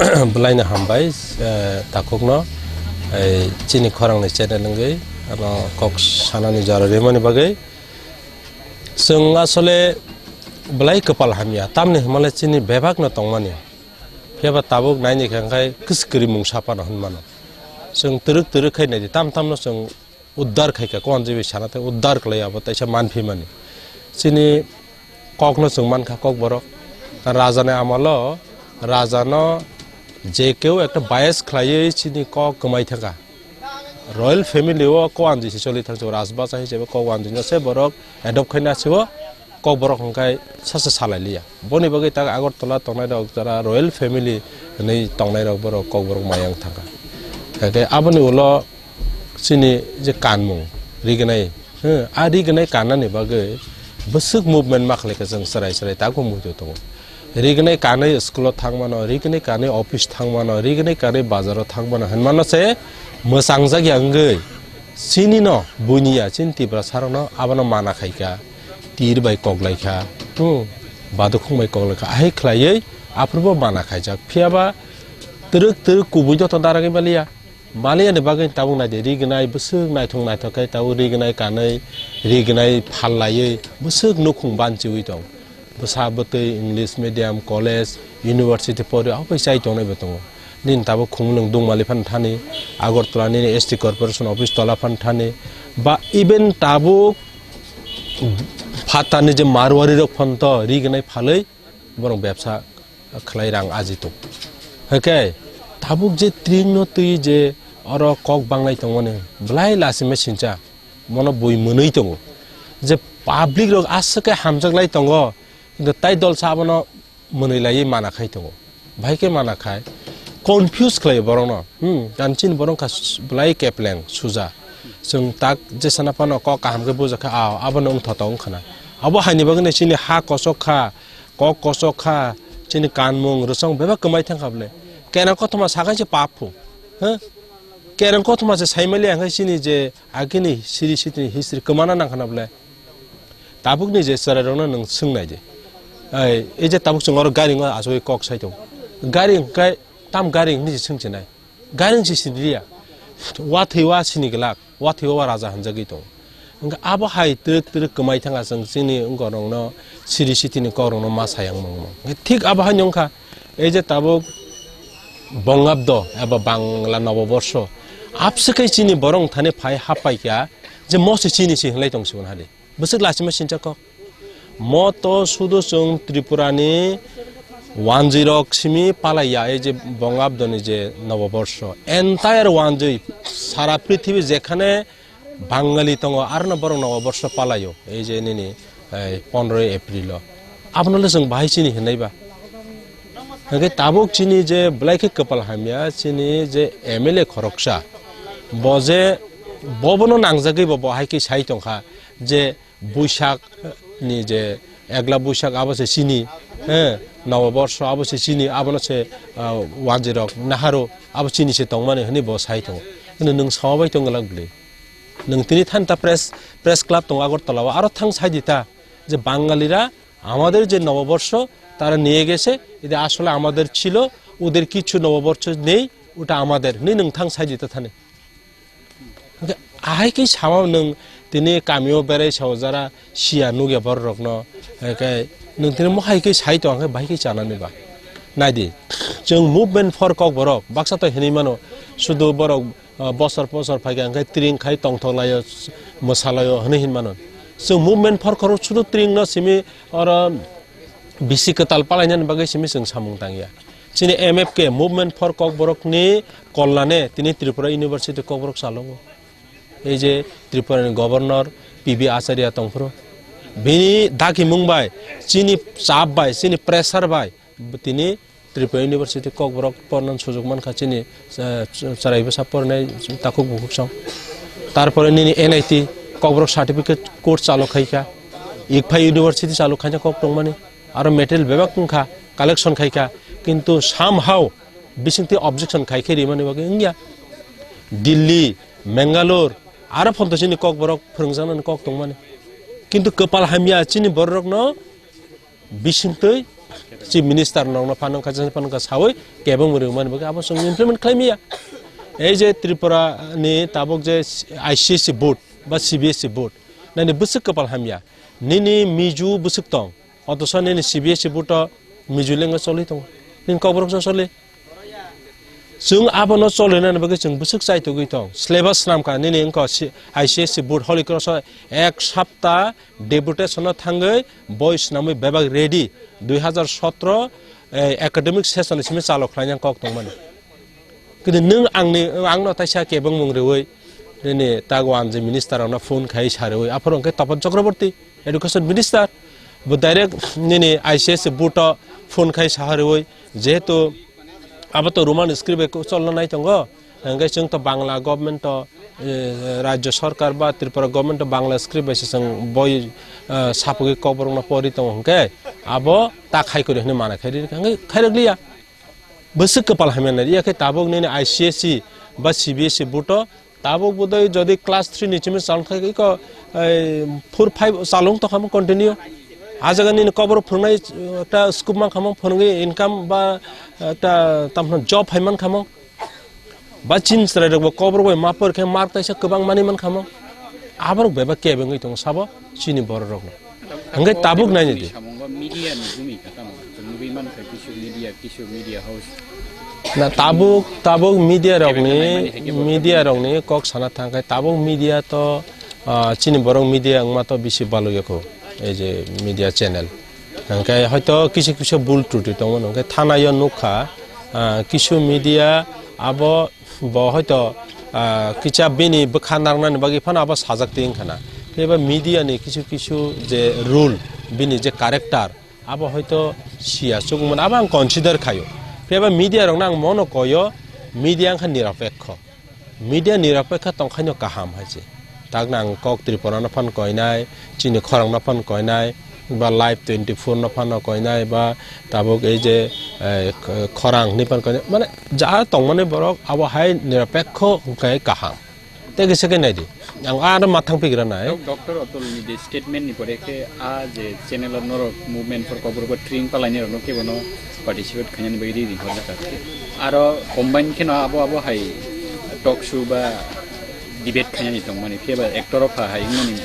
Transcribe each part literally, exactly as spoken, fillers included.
Bwlaino hambai, eh, takhukno, eh, chini khorangni channel wngwi ano kok sanani jora rimani bagwi. Chwng asole bwlai kwpal hamya, tamni hwnmale chini bebakno tongmani. Phiyaba tabuk naini khe hwnkhai kwswk kwrwi mungsa phano hwnmano. Chwng twrwk twrwk khai naidi, tam tamno chwng uddar khaikha, kuan jibi sana tei uddar khlai abo taisa manphimani. Chini kokno chwng mankha kokborok. Rajani amolo rajano je keu ekta bias khlaiwi chini kok kwmai thangkha. Royal family o kuan jisi choli thangsi rajbacha hisabe kok wanjino se borok adopt khaina sibo. Kokborok hwnkhai sacha salai liya. Boni bagwi tak Agartala tongnai rok jara royal family hwnwi tongnai rok borok kokborok mayang thangkha. Hake aboni ulo chini je kanmung rignai, hmm, a rignai kannani bagwi bwswk movement ma khlaikha chwng chwrai chwrai tabuk muitu tongo. Rignai kanwi school o thangmano, rignai kanwi office thangmano, rignai kanwi bazar o thangmano hwnmano se mwchangjakya wngwi chini no buiniya chini Tiprasa rokno abono mana khaikha. Tir bai koklaikha, hmm, badukhung bai koklaikha, ahai khlaiwi aphuru bo mana khaijak. Phiyaba twrwk twrwk kubui joto daragwi maliya. Maliya ni bagwi tabuk naidi, rignai bwswk naithok naithok khe tabuk rignai kanwi, rignai phal laiwi bwswk nukhung banchiwi tong. Bwsa bwtwi English medium, college, university pori aphai chai tongnai bo tongo. Nini tabuk Khumulwng Dungmali phan thani, Agartala nini S T corporation office tola phan thani, ba even tabuk phatarni je Marwari rok phan to rignai phalwi borok bebsa khlai rang aji tok. Hake tabuk je tring no twi je oro kok banglai tongmani bwlai lachima sincha mono bui mwnwi tongo. Je public rok aswk khe hamjak lai tongo, kintu tai dolsa abono mwnwi laiwi mana khai tongo. Bahai khe mana khai confuse khlaio borokno. Hmm, gan chini borok kha s-, belai kepleng suja. Chwng tak jesana phano kok kaham khe bujakha, a, abono wngthoto wngkhana. Abo haini bagwino chini ha kosok kha, kok kosok kha, chini kanmung rwchong bebak kwmai thangkha bwle. Kereng kothoma sakai se pap phu. Ha? Kereng kothoma se saimaliya hwnkhe chini je agini siri sitini history kwmana nangkhana bwle. Tabukni je chwrairokno nwng swng nai di. Ai, ei je tabuk chwng oro gari wngkha achugwi kok sai tongo. Gari hwnkhe tam gari hwnwi se swng chinai. Gari wngse sini liya. Wa thwi wa sini glak, wa thwi wa raja hwnjagwi tongo. Hwnkhe abo hai twrwk twrwk kwmai thangkha chwng chini wngkorokno siri sitini kokrokno ma sayang mangmo. Hwnkhe thik abo haino wngkha ei je tabuk Bongabdo eba Bangla Noboborsho abse khe chini borok thani phai happaikha je mo se chini se hwnlai tong sibon hadi. Bwswk lachima sincha kok. Mo to sudu chwng Tripura ni wanjwi rok simi palaiya ei je Bongabdo ni je Noboborsho. Entire wanjwi sara prithibi jekhane Bangali tongo, arono borok Noboborsho palaio, ei je nini, ei, pondroi April o. Abono le chwng bahai chini hinai ba? Hwnkhe tabuk chini je belai khe kwpal hamya, chini je M L A khoroksa, bo je, bo bono nangjagwi bo, bo hai khe sai tongkha je Buisak ni je Egla Buisak abo se chini, he, Noboborsho abo se chini, abono se, ah, wanjwi rok naharo abo chini se tongmani hwnwi bo sai tongo. Hwnwi nwng sawa bai tong glak bwlwi. Nwng tini thani ta press, press club tongo Agartala o, aro thang sai di ta je Bangalira আমাদের যে নববর্ষ তারা নিয়ে গেছে, এটা আসলে আমাদের ছিল, ওদের কিছু নববর্ষ নেই, ওটা আমাদের নেই, nwng thang sai di ta thani. Hwnkhe ahai khe sama nwng tini kamio berai sao jara siya nukya borok rokno, hwnkhe nwng tini mohai khe sai tong khe bahai khe chanani ba. Nai di, chwng movement for Kokborok baksa to hinwi mano, sudu borok ah, bosor bosor phaikha, hwnkhe tring khai tongthok laio, mwsa laio hwnwi hin mano. Chwng movement phor khoro sudu tring no simi oro bisi kwtal palainani bagwi simi chwng samung tangya. Chini M F K, Movement for Kokborok ni kollane tini Tripura University Kokborok chalongo. Ei je Tripura ni Governor P B Acharya tongphuru, bini dakimung bai, chini chap bai, chini pressure bai, tini Tripura University Kokborok porna sujok mankha chini, eh, ch-, chwrai bwsa pornai takhuk bukhuk song. Tarpore nini N I T Kokborok certificate course chalu khaikha, Ikphai University chalu khaina kok tongmani, aro material bebak wngkha, collection khaikha, kintu somehow bisingtwi objection khaikhe rimani bagwi wngya. Delhi, Mangalore, aro phonto chini Kokborok phwrwngjaknani kok tongmani. Kintu kwpal hamya chini bororokno bisingtwi Chief Minister nokno phano kha, phano kha sawi kebeng rwmani bagwi abo chwng implement khlai maya. Ei je Tripura ni tabuk je I C S E board ba C B S E board, nini bwswk kwpal hamya, nini miju bwswk tong, othocho nini C B S E board o miju lengo choli tongo, nini Kokborok so choli. Chwng abono cholinani bagwi chwng bwswk chaitugwi tong. Syllabus swnamkha nini wngkha si-, I C S E board Holy Cross o ek sapta deputation o thangwi boi swnamwi bebak ready dui hazar sotro, eh, academic session ni simi chalo khlaina kok tongmani. Kintu nwng angni, angno taisa kebengmung rwui nini tagwan je minister rokno phone khai sa rwui aphuru hwnkhe Tapan Chakraborty. Education Minister, bo direct nini I C S board o phone khai saha rwui, jehetu abo to Roman script bai cholna nai tongo, hwnkhe chwng to Bangla government to, eh, Rajya Sarkar ba Tripura government to Bangla script bai se chwng boi, eh, sapogwi Kokborokno pori tongo hwnkhe abo ta khai kwrwi hwnwi mana khai ri, hwnkhe khai rwk liya. Bwswk kwpal hamya nai, ya khe tabuk nini I C S E ba C B S E board o tabuk bodoi jodi class three ni simi chal khai iko, ei, four five chalung tong khamung continue. A jaga nini Kokborok phwrwngnai, eh, ekta scope man khamung phwrwngwi income ba, eh, ekta tamno job hai man khamung. Ba chini chwrairokbo Kokborok bai ma por khe mark taisa kwbang manwi man khamung. Aborok bebak kebengwi tongo sabo chini bororokno. Hwnkhe tabuk naini di. Samungo media ni bhumika tamo? Chwng nugwi mankha kisu media, kisu media house. Na tabuk, tabuk media rokni, media rokni kok sana thangkhe tabuk media to, ah, chini borok media wngma to bisi baluyakho, ei je media channel. Hwnkhe hoito kisu kisu bul truti tongmano, hwnkhe thanaio nukha, ah, kisu media abo bo hoito, ah, kisa bini bwkha narwknani bagwi phano abo sajak twi wngkha na. Phiya ba media ni kisu kisu je rule, bini je character, abo hoito siya chukmani, abo ang consider khaio. Phiya ba media rokno ang mono koyo, media wngkha nirapekho. Media nirapekho tongkhaino kaham hai se. Takna ang kok Tripura no phan koinai, chini khorang no phan koinai, ba Live twenty-four no phano koinai, ba tabuk ei je, eh, khorang hinwi phan koinai. Mane ja tongmani borok abo hai nirapekho hwnkhe kaham. Tei kisa khe nai di. Ang aro ma thang pigra nai. Dok-, Doctor Atul ni je statement ni pore khe a je channel o norok Movement for Kokborok bo tring palai ni rok no khe bono participate khainani bagwi ri ri hor jaka. Aro combine kheno abo abo hai talk show ba debate khainani tongmani phiya ba ektor o pha hai wngmani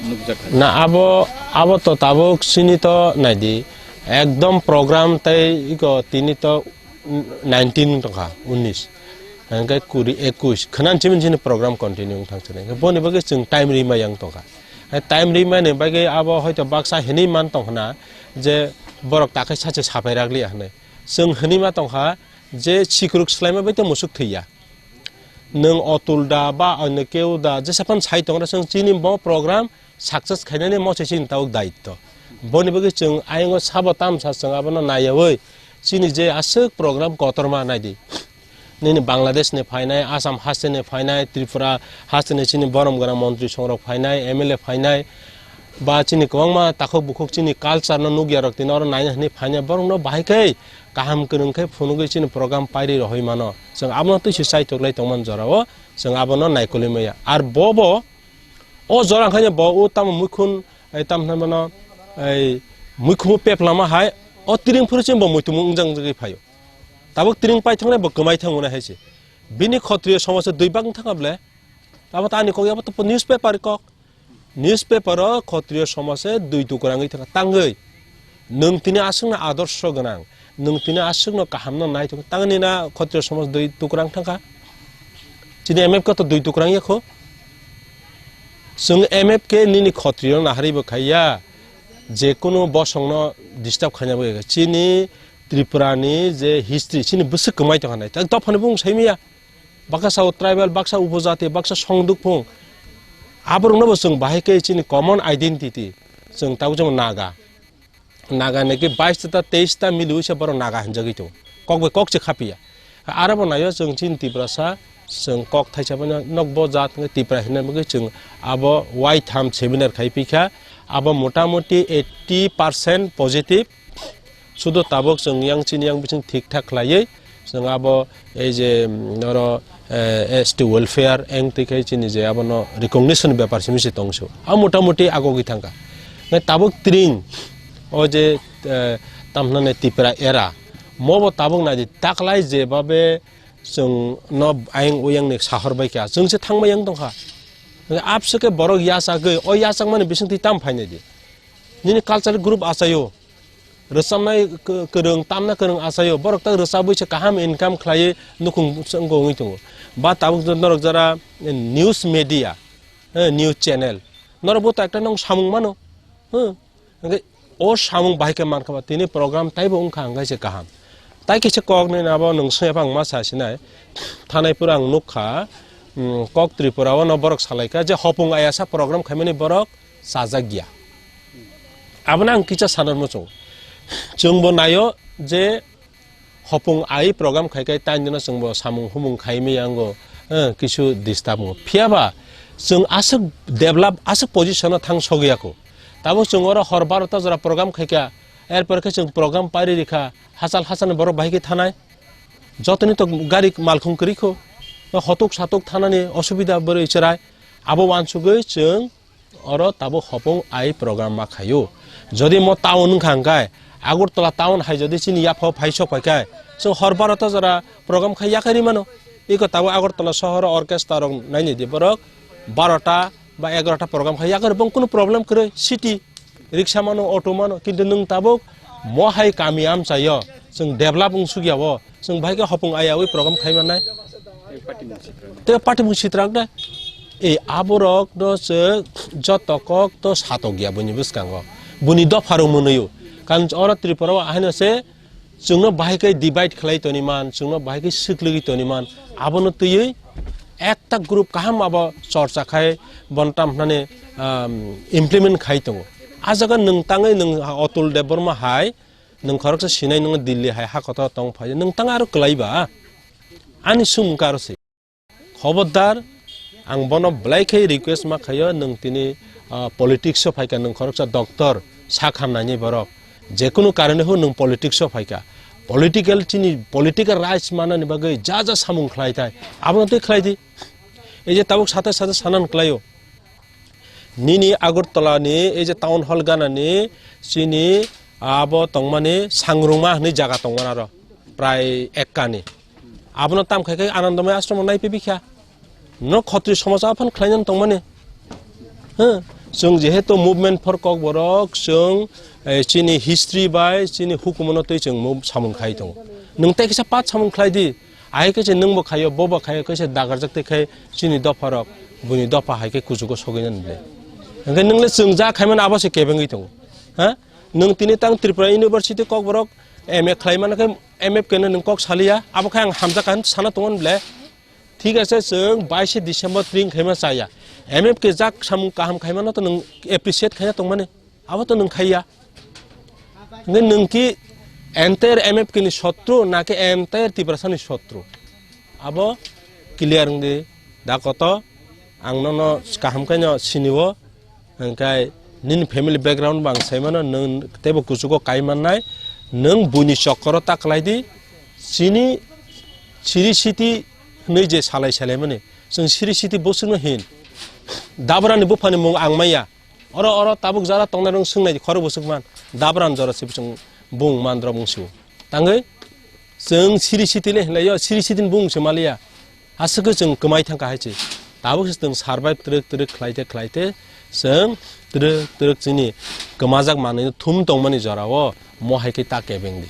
nukjak kha. Na abo, abo to tabuk sini to nai di. Ekdom program tei iko tini to nineteen tongkha, unis. Hwnkhe kuri, ekush. Khwnan chimini chini program continue wng thang chini. Hwnkhe boni bagwi chwng time ri ma yang tongkha. Hai time ri mani bagwi abo hoito baksa hinwi man tong khna je borok takhai sachi sapai rak liya hinwi. Chwng hinwi ma tongkha je sikruk swlaima bai tei musuk thwiya. Nwng Atul da ba onyo keu da jesa phan sai tongra chwng chini bo program success khainani mo se chini tabuk daitto. Boni bagwi chwng ayang o sabo tamsa chwng abono naiyawi chini je aswk program kotorma naidi. Nini Bangladesh ni phainai, Assam haste ni phainai, Tripura haste ni chini borom gwnang montri songrok phainai, M L A phainai, ba chini kwbangma takhuk bukhuk chini culture no nukya rok tini oro naina hinwi phainai borok no bahai khe kaham kwrwng khe phunugwi chini program pairi rohoi mano. Chwng abono twi se chaitok lai tongmani jora o chwng abono naikolwi maya. Ar bo bo o jora wngkha bo o tamo muikhun, ei tamo hinwi mano, ei muikhumu pep lama hai o tiring phuru chini bo muitu mung wngjak wngwi phaio. Tabuk tiring paithaknai bo kwmai thangmani hai se. Bini khotriyo somoso dui bak wng thangkha ble. Abo to ani kok, abo to newspaper kok. Newspaper o khotriyo somoso dui tukrangwi thangkha tangwi. Nwng tini aswkno adorsho gwnang, nwng tini aswkno kahamno naithok tangni na khotriyo somoso dui tukrang thangkha. Chini M F K to dui tukrang yakho. Chwng M F K nini khotriyo naharwi bo khaiya. Jekunu bosongno disturb khaina bo yakha. Chini Tripura ni je history, chini bwswk kwmai tongkha nai. Tak dophani bung saimaya. Baksa o tribal, baksa upojati, baksa songdukphung. Aborokno bo chwng bahai khe chini common identity. Chwng tabuk jemon Naga. Naga ni khe bais ta teis ta miliwi se borok Naga hinjagwi tongo. Kok bai kok se khaphiya. Aro bo naio chwng chini Tiprasa, chwng kok thaisa phano nokbo jat wngkhe Tipra hinna bagwi chwng abo waitham seminar khai phikha. Abo motamoti eighty percent positive. Sudo tabuk chwng yang chini yang bising thik thak khlaiwi chwng abo ei je, mm, oro, eh, S T welfare eng twi khai chini je abono recognition bepar simi se tongso. A motamoti agogwi thangkha. Nai tabuk tring o je, eh, Tamhnane Tipra era. Mobo tabuk naidi taklai jebabe chwng no ayang uyang ni sahor bai kha. Chwng se thangma yang tongkha. Abse ke borok yachagwi, o yachakmani bising twi tam phainai di. Nini cultural group achaio. Rwchabnai k-, kwrwng, tamna kwrwng achaio. Borok tak rwchabwi se kaham income khlaiwi nukhung wngwi tongo. Ba tabuk norok jara news media, eh, news channel. Norok bo ta ekta nong samung mano. Hmm. Hwnkhe o samung bahai khe mankha ba tini program taibo wngkha hwnkhe se kaham. Tai kisa kok nini abo nwng swngyapha ang ma sa sinai. Thanai phuru ang nukha, mm, kok Tripura o no borok salaikha je hopung ayasa program khaimani borok chajak ya. Abono ang kisa sanarmo chwng. Chwngbo naio je hopung ai program khai khai taini no chwngbo samung humung khai mi yango, eh, kisu disturb mo. Phiya ba chwng aswk develop, aswk position o thang sogwi ya kho. Tabuk chwng oro hor barota jora program khai kha, er pore khe chwng program pari rikha, hachal hachal ni borok bahai khe thanai. Jotoni to gari malkhung kwrwi kho. Hotuk satuk thanani osubida bwrwi chwrai. Abo uansugwi chwng oro tabuk hopung ai program ma khaio. Jodi mo town wngkha hwnkhe, Agartala town hai jodi chini yaphao phai sok phai khe, chwng hor barota jora program khai yakarwi mano. Iko tabuk Agartala sohoro orchestra rok nainai di borok barota ba egarota program khai yakarwi bong kunu problem kwrwi city. Riksa mano, auto mano, kintu nwng tabuk mo hai kami amchaio, chwng develop wng sukya o, chwng bahai khe hopung ayaui program khai mannai. Tei patimung sitrak da. Ei aborok no se joto kok to satok ya buni bwskango. Buni dopha rok mwnwio. Kan oro Tripura o ahaino se chwngno bahai khe divide khlai toni man, chwngno bahai khe swkligwi toni man, abono twiwi ekta group kaham abo chorcha khai bon tam hwnani, um, implement khai tongo. A jaga nwng tangwi nwng Atul Debbarma hai nwng khoroksa sinai nwng Delhi hai ha kotor tong phai nwng tang aro kwlai ba ani sum wngkha aro se. Khobordar, ang bono belai khe request ma khaio, nwng tini, ah, politics o phaikha, nwng khoroksa doctor, sak hamnaini borok. Jekunu karone ho nwng politics o phaikha. Political chini, political rights manani bagwi ja ja samung khlai thai, abono twi khlai di. Ei je tabuk sate sate sanan khlaio. Nini Agartala ni ei je town hall gana ni chini abo tongmani Sangrungma hwnwi jaga tongmani aro prai ekka ni. Abono tam khai khai Anandomai ashram nai pibikha. No khotri somaj aphano khlainani tongmani. Huh? Chwng jehetu movement for Kokborok, chwng, eh, chini history bai chini hukumono twi chwng move samung khai tongo. Nwng tei kisa pat samung khlai di. Ahai khe se nwngbo khaio, bobo khaio, khe se dagarjak tei khai chini dopha rok, buini dopha hai khe kuchugo sogwi nani le. Hwnkhe nwng le chwng ja khaimani abo se kebengwi tongo. Ha? Nwng tini tang Tripura University Kokborok M A khlai mano khe M F K no nwng kok saliya, abo khe ang hamjak kha hwn sana tongo le. Thik ase, chwng baishe December tring khaima chaya. M F K jak samung kaham khaimano to nwng appreciate khaina tongmani. Abo to nwng khaiya. Hwnkhe nwng ki entire M F K ni sotru na khe entire Tiprasa ni sotru? Abo clear wng di da koto. Ang nono kaham khe no sini o. Hwnkhe nini family background bo ang sai mano, nwng teibo kuchugo kai mannai. Nwng buini chokoro ta kwlai di. Chini Sri Siti hwnwi je salai salai mani. Chwng Sri Siti bwswkno hin. Dabrani buphani mung ang maya. Oro, oro tabuk jara tongnai rok swngnai di khorok bwswk man. Dabran jora se bwswk bung man rok bung sio. Tangwi chwng Sri Siti le hinlai yo, Sri Siti ni bung se maliya. Aswk chwng kwmai thang ka hai se. Tabuk se chwng survive twrwk twrwk khlai te khlai te chwng twrwk twrwk chini kwmajak manwi thum tongmani jora o mo hai khe ta kebeng di.